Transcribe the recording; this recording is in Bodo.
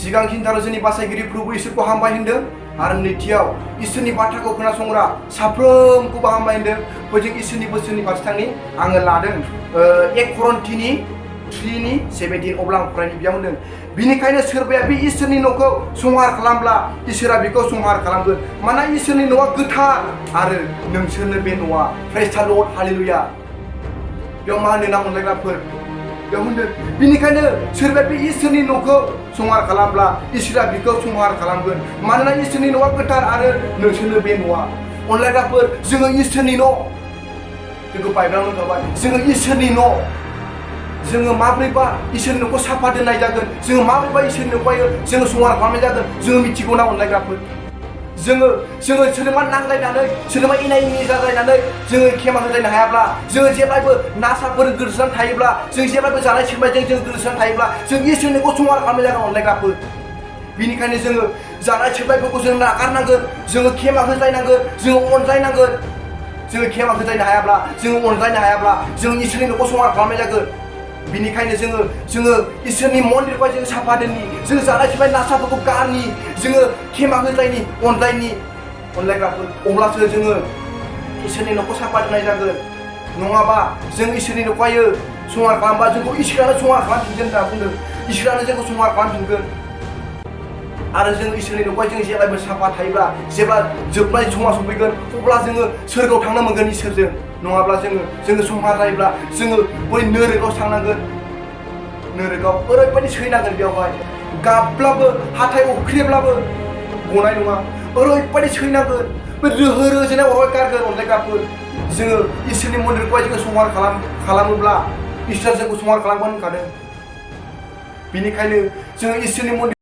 सिगां खिन्थारो जोंनि बासायगिरि प्रभु इसोरखौ हामबाय होनदों आरो नैथियाव इसोरनि बाथ्राखौ खोनासंग्रा साफ्रोमखौबो हामबाय होनदों। जों इसोरनि बोसोननि फारसे थांनि आङो लादों 1 करन्थिनि 3:17 अब्ला आं फरायनो बेयाव होनदों बिनिखायनो सोरबाया बे इसोरनि न'खौ संहार खालामब्ला इसोरा बेखौ संहार खालामगोन मानोना इसोरनि न'आ गोथार आरो नोंसोरनो बे न'आ प्रेज द लर्ड हालेलुया। बेयाव मा होनो ना अनलायग्राफोर बेयाव होनदों बिनिखायनो सोरबाया बे इसोरनि न'खौ संहार खालामब्ला इसोरा बेखौ संहार खालामगोन मानोना इसोरनि न'आ गोथार आरो नोंसोरनो बे न'आ अनलायग्राफोर जोङो इसोरनि न' जोंखौ बाइबेलाव होनखाबाय जोङो इसोरनि न' जोङो माब्रैबा इसोरनि न'खौ साफा दोननाय जागोन जोङो माब्रैबा इसोरनि न'खौहाय जोङो संहार खालामनाय जागोन जोङो मिथिगौ ना अनलायग्राफोर जोङो सोरजोंबा नांलायनानै सोरजोंबा एना एनि जालायनानै जोङो खेमा होलायनो हायाब्ला जोङो जेब्लायबो नासाफोर गोदोसोनानै थायोब्ला जों जेब्लायबो जानाय सोंबायजों जों गोदोसोनानै थायोब्ला जों इसोरनि न'खौ संहार खालामनाय जागोन अनलायग्राफोर। बिनिखायनो जोङो जानाय सोंबायफोरखौ जों नागारनांगोन जोङो खेमा होलायनांगोन जोङो अनज्लायनांगोन जोङो खेमा होलायनो हायाब्ला जोङो अनज्लायनो हायाब्ला जों इसोरनि न'खौ संहार खालामनाय जागोन। बिनिखायनो जोङो इसोरनि मन्दिरखौहाय जों साफा दोननि जों जानाय सोंबाय नासाफोरखौ गारनि जोङो खेमा होलायनि अनज्लायनि अनलायग्राफोर अब्लासो जोङो इसोरनि न'खौ साफा दोननाय जागोन नङाबा जों इसोरनि न'खौहाय संहार खालामबा जोंखौ इसोरानो संहार खालामफिनगोन होनना बुंदों इसोरानो जोंखौ संहार खालामफिनगोन आरो जों इसोरनि न'खौहाय जों जेब्लायबो साफा थायोब्ला जेब्ला जोबनाय समा सफैगोन अब्ला जोङो सोरगोआव थांनो मोनगोन इसोरजों नङाब्ला जोङो संहार जायोब्ला जोङो बै नोरोगाव थांनांगोन नोरोगाव ओरैबायदि सैनांगोन बेयावहाय गाबब्लाबो हाथाय अख्रेब्लाबो गनाय नङा ओरैबायदि सैनांगोन बे रोहो रोजोनाय अरबाय गारगोन अनलायग्राफोर जोङो इसोरनि मन्दिरखौहाय जोङो संहार खालामोब्ला इसोरा जोंखौ संहार खालामगोन होनखादों। बिनिखायनो जोङो इसोरनि मन्दिर